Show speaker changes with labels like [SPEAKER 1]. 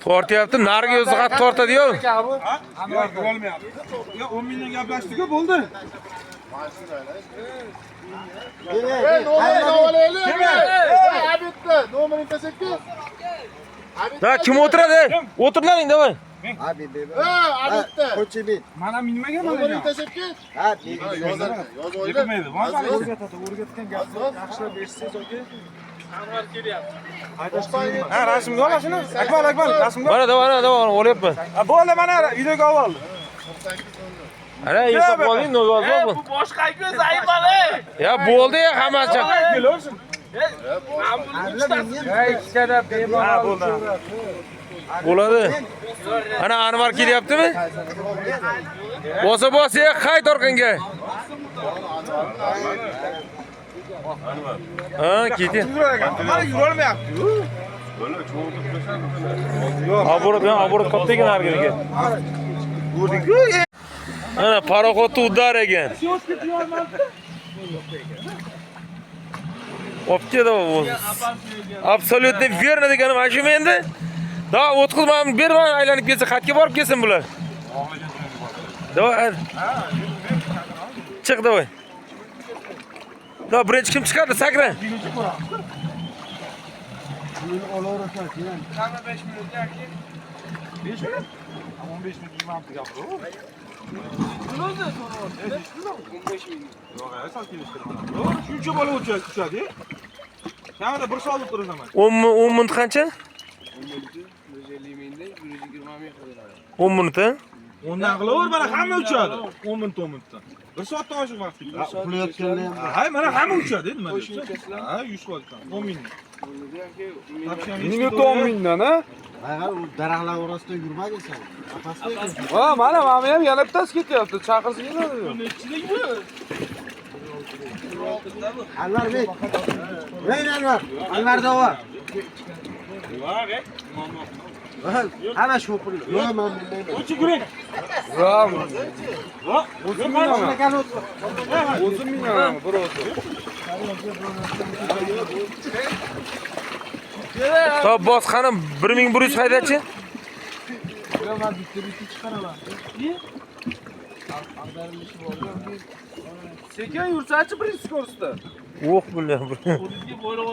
[SPEAKER 1] Tortyapti, narigi o'zi qattiq tortadi-yu.
[SPEAKER 2] Yo'q, yurolmayapti. Yo, 10 mingdan gaplashdik-ku, bo'ldi.
[SPEAKER 1] Da kim o'tiradi? O'tirlaring, давай.
[SPEAKER 2] Mana minmagan mana. Yiqilmaydi. O'rgatgan gapni yaxshilab eshitsangiz yoki Ha, rasmga ol shuni. Akmal, Akmal, rasmga.
[SPEAKER 1] Mana, давай, mana, давай, olyapman.
[SPEAKER 2] Ha, bo'ldi, mana videoga oldi.
[SPEAKER 1] Ana, yasab oling, nol
[SPEAKER 3] Bu boshqa ko'z ayibali.
[SPEAKER 1] Ya bo'ldi ya hammasi.
[SPEAKER 2] Kelaversin. Ha, bo'ldi.
[SPEAKER 1] Bo'ladi. Ana Anvar kelyaptimi? Bosa bosa ya qayt orqangga. Ha, ketdi.
[SPEAKER 2] Mana yurolmayapti-yu.
[SPEAKER 1] Оборот, оборот katta ekan narigiki. Ana paroxodni udar ekan. Olib keldi bu. Абсолютно верно degani mana shumi endi? Da o'tqiz mana ber mana aylanib kelsa, qayerga borib kelsin bular? Давай. Chiq давай. Da birinchi kim chiqadi? Sakra.
[SPEAKER 3] Hamma 5 minut yoki
[SPEAKER 2] 5 minut? 15 minut yurmabdi gapir.
[SPEAKER 3] O'zi so'rayapti. 15 minut.
[SPEAKER 2] Yo'q, sal kelishtiraman. Shuncha bola uchadi. Kamida 1 soat o'tiraman.
[SPEAKER 1] 10 minut qancha?
[SPEAKER 3] 10 minut 150 mingda 120 ming qiladi.
[SPEAKER 1] 10 minut, ha?
[SPEAKER 2] O'ndan qilaver, mana hamma uchadi. 10 minut, 10 minutdan. 1 soatdan oshiq vaqt ketadi. Hay, mana hamma uchadi, nima deyapsan? Ha, 100 foizdan. 10 ming.
[SPEAKER 4] Minut 10 mingdan ha?
[SPEAKER 5] Daraxtlar orasida yurmagin sen. Opasli ekan.
[SPEAKER 4] Ha, mana mana ham yana bittasi ketyapti. Chaqirsa keladi.
[SPEAKER 5] Anvar bek. Ver Anvar. Anvar dova. Hamma shopirlar. Yo'q, men bilmayman.
[SPEAKER 2] Uchi yuring.
[SPEAKER 4] Bravo. O'zim minaman. O'zim minaman, bir o'zi.
[SPEAKER 1] Top bos qani 1100 haydachi.
[SPEAKER 4] Sekin yursachi birinchi kursda.
[SPEAKER 1] O'q bilan.
[SPEAKER 3] O'zingizga bo'ylab.